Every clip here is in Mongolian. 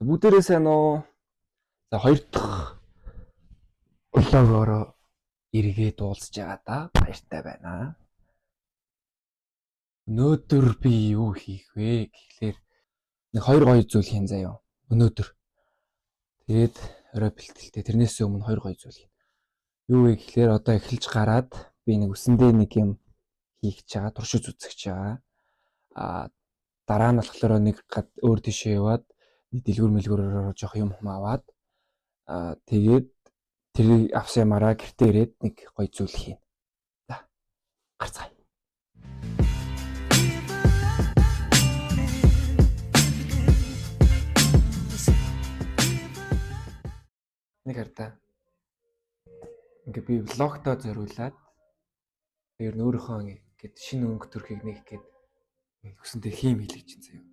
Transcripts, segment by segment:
Бүгдээрээ сайн уу? За, хоёр дахь vlog ороо эргээд уулзж байгаадаа баяртай байна. Өнөөдөр би юу хийх вэ гэхлээр нэг хоёр гоё зүйл хийн заяа. Өнөөдөр. Тэгээд орой бэлтгэлтэй. Тэрнээс өмнө хоёр гоё зүйл хийн. Юу вэ гэхлээр одоо эхэлж гараад би нэг үсэндээ нэг юм хийх гэж байгаа, туршиж үзэх гэж байгаа. А дараа нь болохоор нэг өөр тийшээ яваад нэг дэлгүүр мэлгүүрээр жоох юм хум аваад, тэгээд тэрийг авсан юмараа гэртээ ирээд нэг гоё зүйл хийн. За, гарцгаая. Нэг хардаа. Ингээ би vlog тоо зориулаад ер нь өөрийнхөө ингээд шинэ өнгө төрхийг нээх гээд өсөндөө хийм хийлгэж чинь заяа.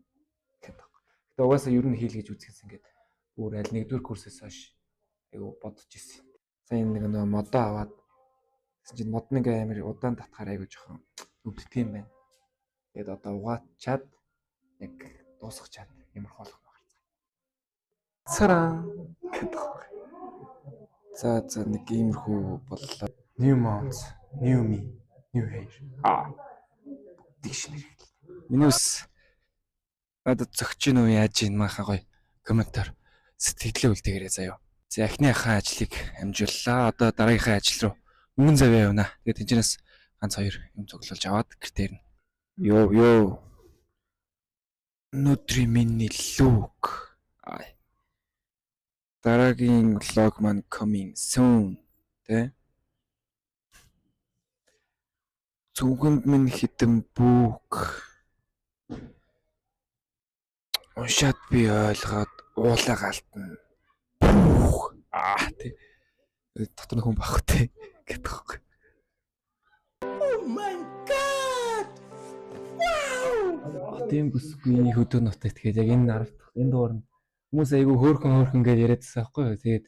Гэдэг. Гэтэ угаасаа ер нь хийлгэж үзэхээс ингээд бүр аль нэгдүгээр курсээс хойш айгу бодож ирсэн. Сая энэ нэг нөө модоо аваад гэсэн чинь мод нэг амар удаан татахаар айгу жоохон өвддөг юм байна. Тэгээд одоо угаачаад яг дуусгачаад ямар хоолох нь гарцгаа. Цараа гэдэг. За, нэг иймэрхүү боллоо. New month, new me, new hair. Аа. Бүгдийг шинээр эхэллээ. Миний ус надад зөгч гин үү, яаж гин, маха гоё комментоор сэтгэлээ үлдээгээрэй заяа. За, эхний ахын ажлыг амжууллаа. Одоо дараагийнхаа ажил руу өмнө заваа явна. Тэгээд тэнчнээс ганц хоёр юм цуглуулж аваад гэртээ ирнэ. Йоо ёо. Өнөөдрийн миний look. Ай. Дараагийн vlog маань coming soon. Тэ? Зүгэнд минь хідэн бүк. Уншаад би ойлгоод уулаа галтна. Пүх. Аа, тий. Дотор нь хүн бах тий гэдэг байхгүй. Oh my God! Wow! Тийм бүсгүй хөдөө нутагт тэгээд яг энэ 10 дахь энэ дугаар нь хүмүүс айгүй хөөхөн хөөхөн гэж яриадсан байхгүй юу. Тэгээд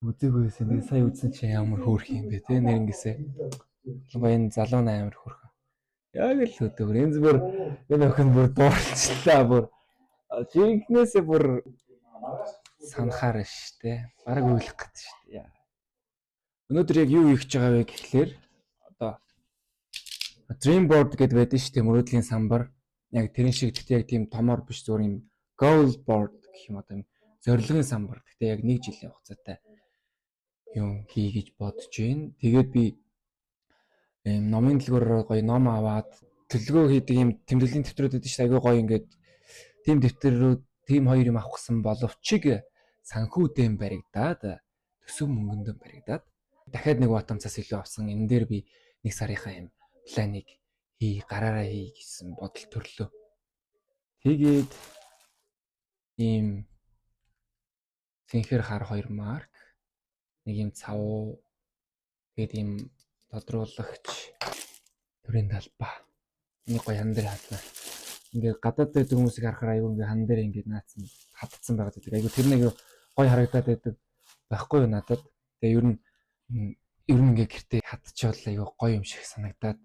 үзээгүй байсан. Тэгээд сая үзсэн чинь ямар хөөрхөн юм бэ те нэрнгээсээ. Ялангуяа энэ залуу нь амар хөөрхөн. Яг л хөдөөр. Энэ бүр энэ охин бүр дууралчлаа бүр. Жинхнээсээ бүр санахаар ш тэ. Бараг уйлах гэдэг ш тэ. Өнөөдөр яг юу хийх гэж байгаа вэ гэхлээр одоо Dream board гэдээ байдаг шүү дээ, мөрөөдлийн самбар. Яг тэрэн шиг, гэхдээ яг тийм томор биш, зүгээр юм goal board гэх юм, одоо юм зорилгын самбар. Гэхдээ яг нэг жилийн хугацаатай юм хий гэж бодож байна. Тэгээд би ийм номын дэлгүүрээр гоё ном аваад төлөвлөгөө хийдэг юм тэмдэглэлийн дэвтрүүд байдаг шүү дээ. Айгүй гоё ингээд тийм дэвтрүүд, тийм хоёр юм авах гэсэн боловч санхүү дэм баригдаад, төсөв мөнгөндөө баригдаад дахиад нэг ватамцаас илүү авсан. Энэ дээр би нэг сарынхаа юм планыг хий, гараараа хий гэсэн бодол төрлөө. Тэгээд ийм цэнхэр хар хоёр марк, нэг юм цав, тэгээд ийм тодруулагч, төрийн талбай. Нэг гоё хан дээр хадлаа. Ингээд гадаад байдаг хүмүүсийг харахаар аюу ингээд хан дээр ингээд наацсан хатцсан байгаад байдаг. Айгу тэр нэг гоё харагдаад байдаг байхгүй юу надад. Тэгээ ер нь ингээд гэртээ хатчвал айгу гоё юм шиг санагдаад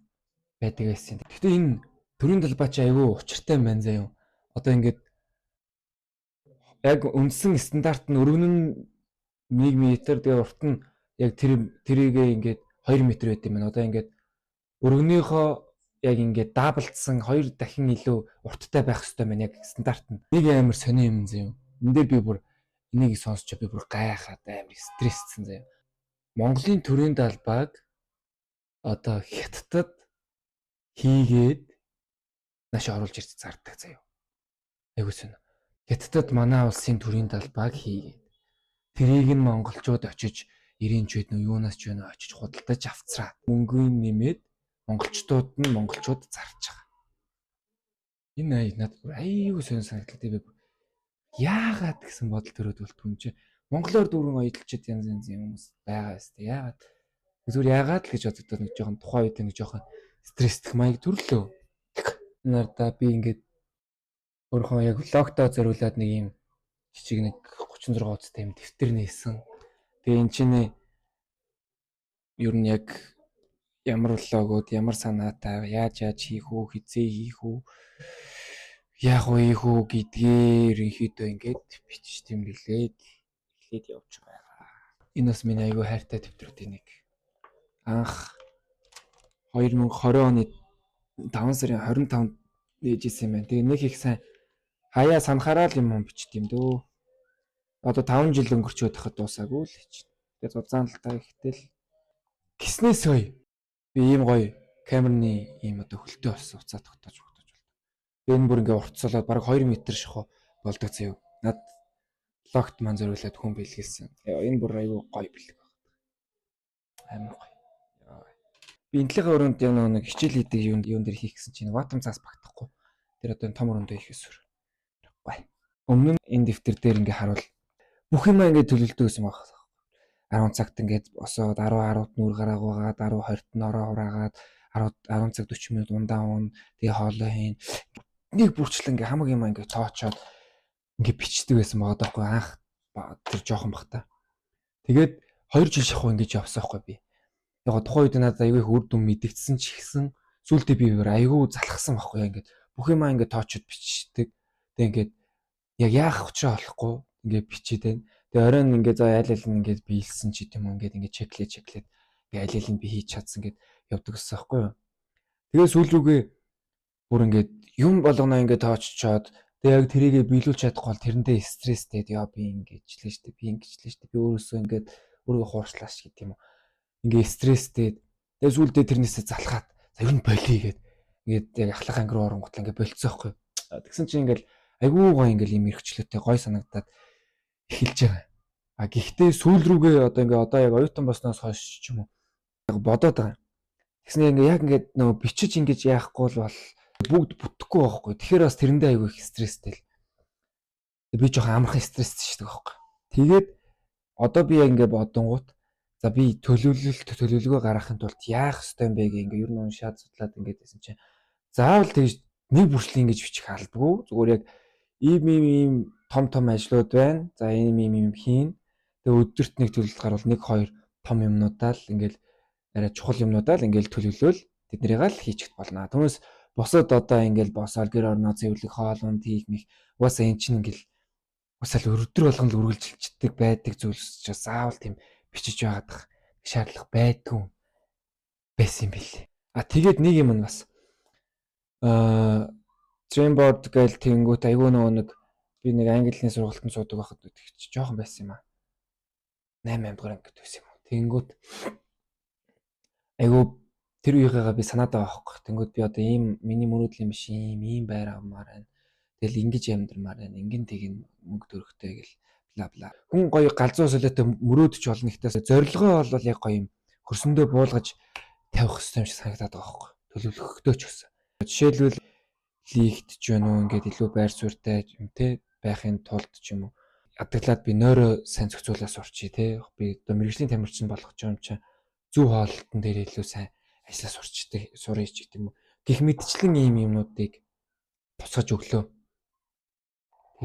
байдаг байсан. Гэхдээ энэ төрийн талбай чи айгу учиртай юм байна заяа. Одоо ингээд яг үндсэн стандарт нь өргөн нь 1 м, тэгээ урт нь яг тэр тэрийгээ ингээд 2 м байт юм байна. Одоо ингээд өргөнийхөө яг ингээд double дсан, хоёр дахин илүү урттай байх хэрэгтэй байна яг стандарт нь. Нэг амар сони юм заяа. Энэ дээр би бүр энийг сонсч би бүр гайхаад амар стрессцэн заяа. Монголын төрийн далбайг одоо Хятадд хийгээд нааш оруулж ирж зардаг заяа. Айгуу сонио. Хятадд манай улсын төрийн далбайг хийгээд тэрийг нь монголчууд очиж 90 ч байд нөө юунаас ч байна очиж худалдаж авцраад мөнгөний нэмээд монголчууд нь монголчууд зарж байгаа. Энэ ай надад бүр аюу сонь санагдлаа. Би яагаад гэсэн бодол төрөөд болтгүй юм чи. Монголоор дүүрэн оёдолчид янз янз юм хүмүүс байгаа өстэй. Яагаад зүгээр яагаад л гэж бодогдоод нэг жоохон тухайн үед нэг жоохон стресстэх маяг төрлөө. Нардаа би ингээд өөрийнхөө яг vlog тоо зориулаад нэг юм жижиг нэг 36 хуудастай юм дэвтэр нээсэн. Тэгээ энэ чинь ер нь яг ямар vlog ууд, ямар санаатай, яаж яаж хийх үү, хизээ хийх үү, Яг уу ийхүү гэдгээ ерөнхийдөө ингээд бичиж тэмдэглээд эхлээд явж байгаа. Энэ бас миний айгүй хайртай дэвтрүүдийн нэг. Анх 2020 оны 5 сарын 25-нд нээж исэн юм байна. Тэгээ нэг их сайн хаяа санахаараа л юм бичт юм дөө. Одоо 5 жил өнгөрчөөд хахад дуусаагүй л чинь. Тэгээ зузаан л та ихтэл гиснээс хой би ийм гоё камерны ийм одоо хөлтөө болсон уцаа тогтоож тогтоож болдог. Тэгээ энэ бүр ингээ уртсолоод бараг 2 м шахуу болдог заяа. Над логт маань зориулаад хүн бэлгэлсэн. Энэ бүр айгүй гоё бэлэг байна. Амар гоё. Би энтлийнхээ өрөөнд яг нэг хичээл хийдэг юм юун дээр хийх гэсэн чинь ватам цаас багтахгүй. Тэр одоо том өрөөндөө хийх ёсоор. Гой. Өмнө нь энэ дэвтэр дээр ингээ харуул бүх юм ингээ төлөвлөдөг гэсэн баг. 10 цагт ингээд босоод 10 10-д нүүр гараагаагаад 10 20-т нороо ураагаад 10 10 цаг 40 минут ундаа уун, тэгээ хоолоо хийн. Нэг бүрчлэн ингээ хамаг юм ингээ тоочоод ингээ бичдэг байсан байгаа даахгүй анх тэр жоохон бах та. Тэгээд 2 жил шахуу ингэж явсан байхгүй би. Яг тухайн үед надад аягүй их үр дүн мэдэгдсэн ч ихсэн сүултээ би бүр аягүй залхсан байхгүй ингээд бүх юмаа ингээ тоочод бичдэг. Тэгээ ингээд яг яах учраа олохгүй ингээ бичээд байна. Тэгээ оройн ингээ за айл айл нь ингээд биелсэн ч гэдэм юм ингээд ингээ чеклээ чеклээд ингээ аль аль нь би хийж чадсан гэд явдаг гэсэн байхгүй юу. Тэгээ сүүл рүүгээ бүр ингээд юм болгоно ингээ тооччоод тэгээ яг тэрийгэ биелүүлж чадахгүй бол тэрэндээ стресстэй яа би ингэжлээ штэ би ингэжлээ штэ би өөрөөсөө ингээд өөрийгөө хуурчлааш гэдэг юм уу. Ингээ стресстэй тэгээ сүүлдээ тэрнээсээ залхаад за ер нь болиё гэд ингээд яг ахлах анги руу оронгуутал ингээ болцсон байхгүй. Тэгсэн чинь ингээл айгүй гоё ингээл юм эрхчлөөтэй гоё санагдаад эхэлж байгаа. А гэхдээ сүүл рүүгээ одоо ингээ одоо яг оюутан болсноос хойш ч юм уу яг бодоод байгаа. Тэгснэ ингээ яг ингээд нөгөө бичиж ингэж яахгүй л бол бүгд бүтэхгүй байхгүй. Тэгэхээр бас тэрэндээ айгүй их стресстэй л. Би жоохон амархан стресстэй шдэг байхгүй. Тэгээд одоо би яг ингээ бодонгууд за би төлөвлөлт төлөвлөгөө гаргахын тулд яах ёстой юм бэ гэх ингээ ер нь уншаад судлаад ингээд байсан чинь заавал тэгж нэг бүрчлэн ингэж бичих албагүй. Зүгээр яг ийм ийм ийм том том ажлууд байна. За ийм ийм ийм хийн. Тэгээ өдөрт нэг төлөвлөлт гарвал 1 2 том юмнуудаа л ингээл арай чухал юмнуудаа л ингээл төлөвлөөл тэднэрийг л хийчихт болно. Түүнээс бусад одоо ингээл босоод гэр орноо цэвэрлэх, хоол унд хийх мих угаасаа эн чинь ингээл угаасаа л өдөр болгон л үргэлжилждэг байдаг зүйлс чинь заавал тийм бичиж байгаадах шаардлага байдгүй байсан юм билээ. А тэгээд нэг юм нь бас Dreamboard гээл тэнгүүт айгүй нөгөө нэг би нэг английн сургалтанд суудаг байхад тэгч жоохон байсан юм аа. 8 8 дугаар ангид байсан юм уу. Тэнгүүт айгүй тэр үеийнхээгээ би санаад байгаа байхгүй. Тэнгүүд би одоо ийм миний мөрөөдөл юм биш ийм ийм байр авмаар байна. Тэгэл ингэж амьдрмаар байна. Ингэн тэгин мөнгө төрөхтэй гэл бла бла. Хүн гоё галзуу солиотой мөрөөдөж болно гэхдээ зорилгоо бол яг гоё юм хөрсөндөө буулгаж тавих хэрэгтэй юм шиг санагдаад байгаа байхгүй. Төлөвлөхөөхтэй ч гэсэн. Жишээлбэл лигт ч байна уу ингээд илүү байр суурьтай юм те байхын тулд ч юм уу адаглаад би нойроо сайн зохицуулаа сурчий те би одоо мэрэгжлийн тамирчин болох ч юм чинь зөв хоолтон дээр илүү сайн ажиллаа сурчдаг сурыг ч гэдэг юм уу гэх мэтчлэн ийм юмнуудыг тусгаж өглөө.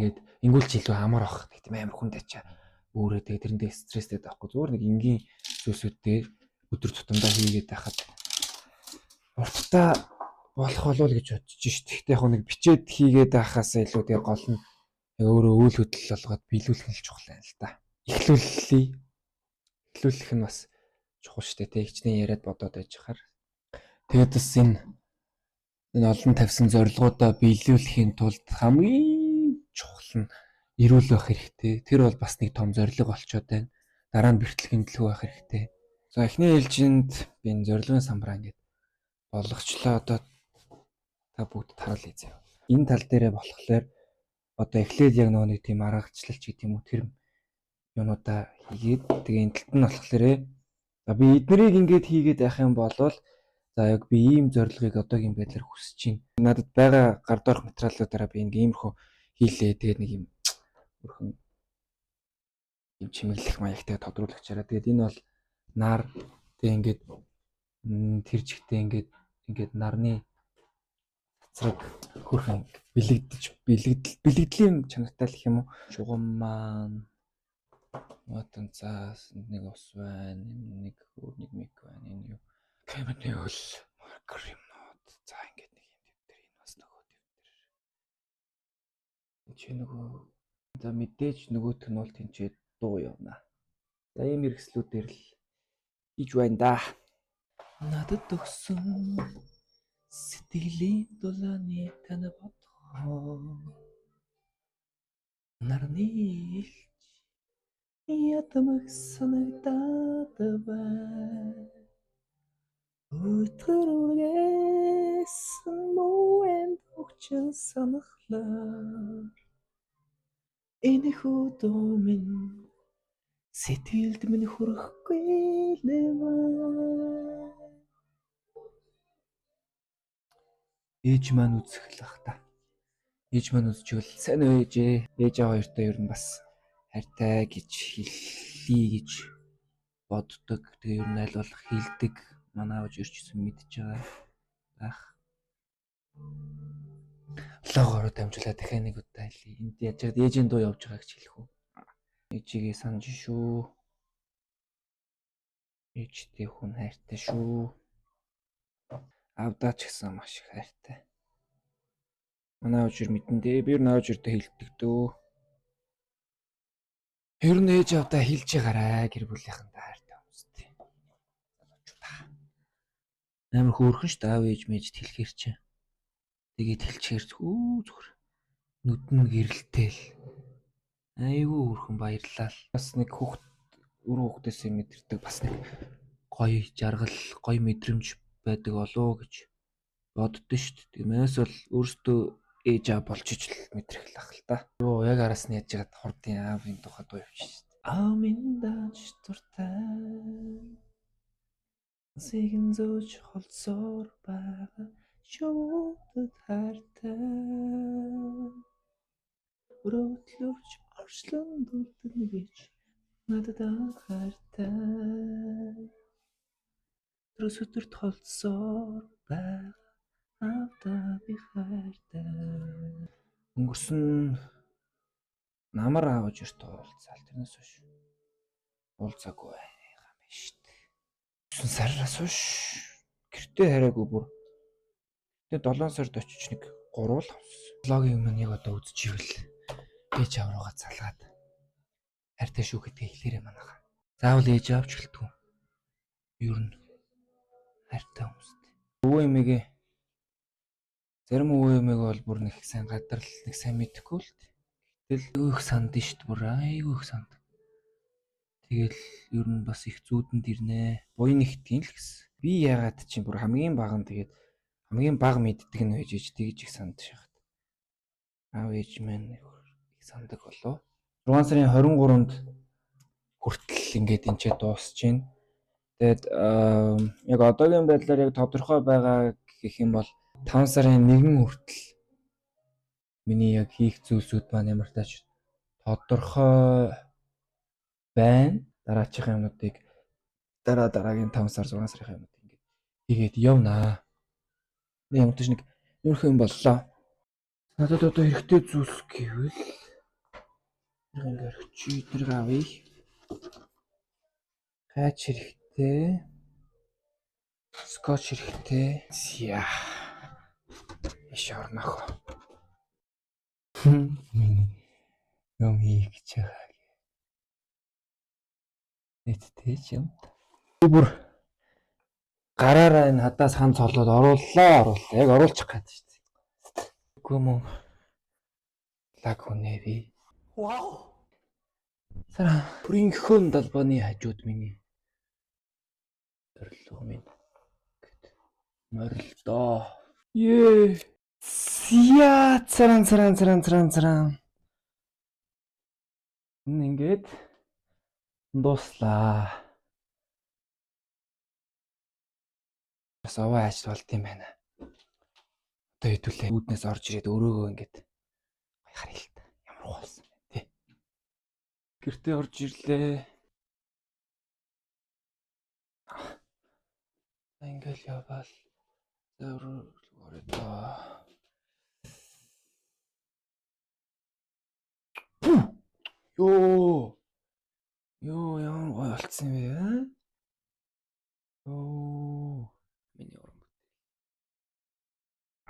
Тэгээд ингүүлч илүү амар ах гэх тийм амар хүн дачаа өөрөө тэгээд тэрэндээ стресстэй байхгүй зүгээр нэг энгийн зүйлсүүдтэй өдөр тутамдаа хийгээд байхад урттай болох болов гэж бодож шít. Гэхдээ яг нэг бичээд хийгээд байхаасаа илүү тэгээ гол нь яг өөрөө үйл хөдлөл болгоод биелүүлэх нь л чухал юм л та. Эхлүүллээ. Эхлүүлэх нь бас чухал шүү дээ. Тэ хичнээн яриад бодоод байж хахаар. Тэгээд бас энэ олон тавьсан зорилгоудаа биелүүлэхийн тулд хамгийн чухал нь эрүүл байх хэрэгтэй. Тэр бол бас нэг том зорилго болчоод байна. Дараа нь бэртэл гэмтэлгүй байх хэрэгтэй. За эхний ээлжинд би энэ зорилгын самбараа ингээд болгочлоо. Одоо та бүгд тараал заяа. Энэ тал дээрээ болохоор одоо эхлээд яг нөгөө нэг тийм аргачлал ч гэдэг юм уу тэр юмудаа хийгээд тэгээ энэ талд нь болохоор за би эднэрийг ингээд хийгээд байх юм бол за яг би ийм зорилгыг одоогийн байдлаар хүсэж байна. Надад байгаа гар доорх материалуудаараа би ингээ иймэрхүү хийлээ. Тэгээд нэг юм өрхөн юм чимэглэх маягтай тодруулагчаараа. Тэгээд энэ бол нар тэгээ ингээд тэр чигтээ ингээд ингээд нарны цацраг хөрхэн бэлэгдэж бэлэгдлийн чанартай л гэх юм уу. Чугам маань модон цаас нэг ус байна, нэг өөр нэг мик байна. Энэ юу? Камерны хөл маркер юмнууд. За ингээд нэг юм дэвтэр, энэ бас нөгөө дэвтэр. Чи нөгөө за мэдээж нөгөөх нь бол тэнцээ дуу явна. За ийм хэрэгслүүдээр л хийж байна да. Надад өгсөн сэтгэлийн дулааны тань бодхоо нарны илч ядмаг санагдаад байна. Өтгөр үргээсэн мөн өгчин санахлаар энэхүү дуу минь сэтгэлд минь хүрэхгүй л юм. Ээж маань үзэх л ах та. Ээж маань үзчихвэл сайн уу ээжээ. Ээж аав хоёртой ер нь бас хайртай гэж хэллий гэж боддог. Тэгээ ер нь аль болох хэлдэг. Манай аав ирчихсэн мэдж байгаа байх. Vlog ороо дамжуулаад дахиад нэг удаа хэлье. Энд яаж яагаад ээжийн дуу явж байгааг ч хэлэх үү. Ээжигээ санаж шүү. Ээжтэй хүн хайртай шүү. Аавдаа ч гэсэн маш их хайртай. Манай аав жир мэдэн дээ. Би ер нь аав жиртэй хэлдэг дөө. Ер нь ээж аавдаа хэлж байгаарай гэр бүлийнхэндээ хайртай хүмүүстэй. Залуучуудаа. Амар хөөрхөн шүү дээ аав ээж мэжд хэлэхэр чи. Тэгээд хэлчихээр хүү зүгээр нүд нь гэрэлтэл айгүй хөөрхөн баярлаа. Бас нэг хүүхд өрөө хүүхдээсээ мэдэрдэг бас нэг гоё жаргал, гоё мэдрэмж байдаг болов уу гэж боддоо шүү дээ. Тиймээс бол өөрөөсөө ээж аав болж ижил мэдрэх л ах л та. Йоо яг араас нь яаж яагаад хурдын аавын тухай дуу явчих шүү дээ. Аав минь дааж дуртай. Сэгэн зөөж холцоор байгаа шуудад хайртай. Өрөөтлөвч орчлон дурдна гэж надад хайртай. Өдрөөс өдөрт холцсоор байгаа аавдаа би хайртай. Өнгөрсөн намар аав жирт уулзаал тэрнээс хойш уулзаагүй байгаа юм байна шүү дээ. 9 сараас хойш гэртээ хараагүй бүр. Тэгээ 7 сард очиж нэг 3 л авсан. Vlog ийн өмнө яг одоо үзчихвэл ээж аав руугаа залгаад хайртай шүү гэдгийг хэлээрэй манайхаа. Заавал ээж аав ч гэлтгүй. Ер нь хайртай хүмүүстэй. Өвөө эмээгээ зарим өвөө эмээг бол бүр нэг сайн гадрал нэг сайн мэдэхгүй л. Гэтэл айгүй их санд шүү дээ. Бүр айгүй их санд. Тэгэл ер нь бас их зүүдэнд ирнэ. Буян нэгтгийн л гэсэн. Би яагаад чинь бүр хамгийн бага нь тэгээд хамгийн бага мэддэг нь байж ич тэгж их санд шахаад. Аав ээж маань их сандаг болов. 6 сарын 23-нд хүртэл ингээд энэ ч дуусч байна. Тэгээд яг одоогийн байдлаар яг тодорхой байгаа гэх юм бол 5 сарын 1 хүртэл миний яг хийх зүйлсүүд маань ямар тач тодорхой байна. Дараачихын юмнуудыг дараа дараагийн 5 сар 6 сарын юмнуудыг ингээд хийгээд явнаа. Нэг юм тийш нэг иймэрхүү юм боллоо. Надад одоо хэрэгтэй зүйлс гэвэл тэр ингээ орчи тэр авъя. Хайч хэрэгтэй. Скотч хэрэгтэй. Зя. Иш орнох. Миний юм хийх гэж байгаа. Нийтдээ ч юм. Би бүр гараараа энэ хадаас хан цолоод орууллаа. Яг оруулчих гээд шүү дээ. Үгүй мөн лаг хүнээ би. Вау! Сара бүрийн хөн далбааны хажууд миний зорилго минь гэт морилдоо. Ее. Зя царан царан царан царан царан. Энэ ингээд дууслаа. Бас овоо ажил болд юм байна. Одоо хэдүүлээ үүднээс орж ирээд өрөөгөө ингээд гоё харъя л та. Ямар болсон бэ тий. Гэртээ орж ирлээ. Ингээл явбал за өрөө орё доо. Йоо. Йоо ямар гоё болцсон юм бэ? Аа? Йоо. Миний уран бүтээл.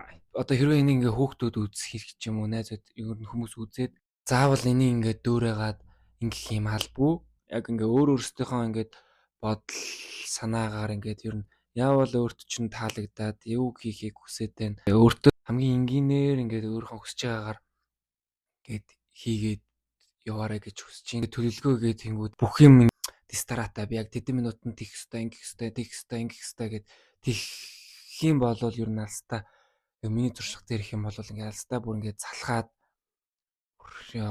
Ай. Одоо хэрвээ энийг ингээ хүүхдүүд үзэх хэрэг ч юм уу, найзууд, ер нь хүмүүс үзээд заавал энийг ингээ дөөрөөгаад ингэх юм албагүй. Яг ингээ өөр өөрсдийнхөө ингээд бодол санаагаар ингээд ер нь яавал өөрт чинь таалагдаад, юу хийхийг хүсээд байна. Өөртөө хамгийн энгийнээр ингээд өөрийнхөө хүсэж байгаагаар ингээд хийгээд яваарай гэж хүсэж байна. Төлөвлөгөө гээд тэнгүүд бүх юм дистарата, би яг тэдэн минутанд тийх ёстой, ингэх ёстой, тийх ёстой, ингэх ёстой гэд тийх юм бол ер нь алстаа, миний туршлага дээр их юм бол ингээд алстаа бүр ингээд залхаад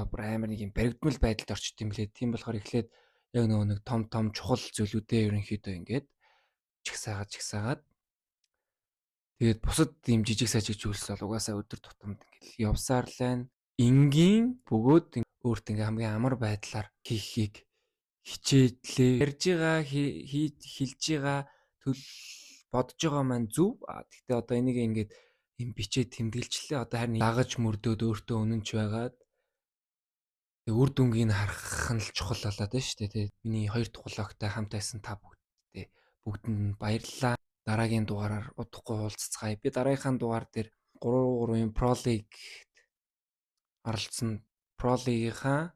бүр амар нэг юм баригдмал байдалд орчт юм лээ. Тийм болохоор эхлээд яг нөгөө нэг том том чухал зүйлүүдээ ерөнхийдөө ингээд чагсаагаад чагсаагаад, тэгээд бусад ийм жижиг сажиг зүйлс бол угаасаа өдөр тутамд ингээд явсаар л байна. Энгийн бөгөөд өөрт ингээ хамгийн амар байдлаар хийхийг хичээдлээ. Ярьж байгаа, хэлж байгаа, төл бодож байгаа маань зөв. Гэхдээ одоо энийг ингээд юм бичээд тэмдэглэжлээ. Одоо харин дагаж мөрдөөд өөртөө үнэнч байгаад үр дүнгийг харах нь л чухал болоод байна шүү дээ. Тэгээ миний хоёр дахь vlog той хамт байсан та бүгдтэй, бүгдэнд нь баярлалаа. Дараагийн дугаараар удахгүй уулзцгаая. Би дараагийнхаа дугаар дээр 3 3-ын Pro League оролцсон. Pro League-ийнхаа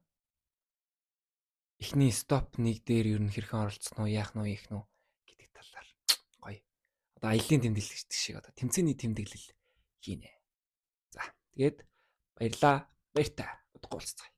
эхний stop 1 дээр ер нь хэрхэн оролцсон уу, яах нь уу, ийх нь үү гэдэг талаар гоё. Одоо аяллаа тэмдэглэл гэдэг шиг одоо тэмцээний тэмдэглэл хийнэ. За, тэгээд баярлалаа. Баяртай. Удахгүй уулзцгаая.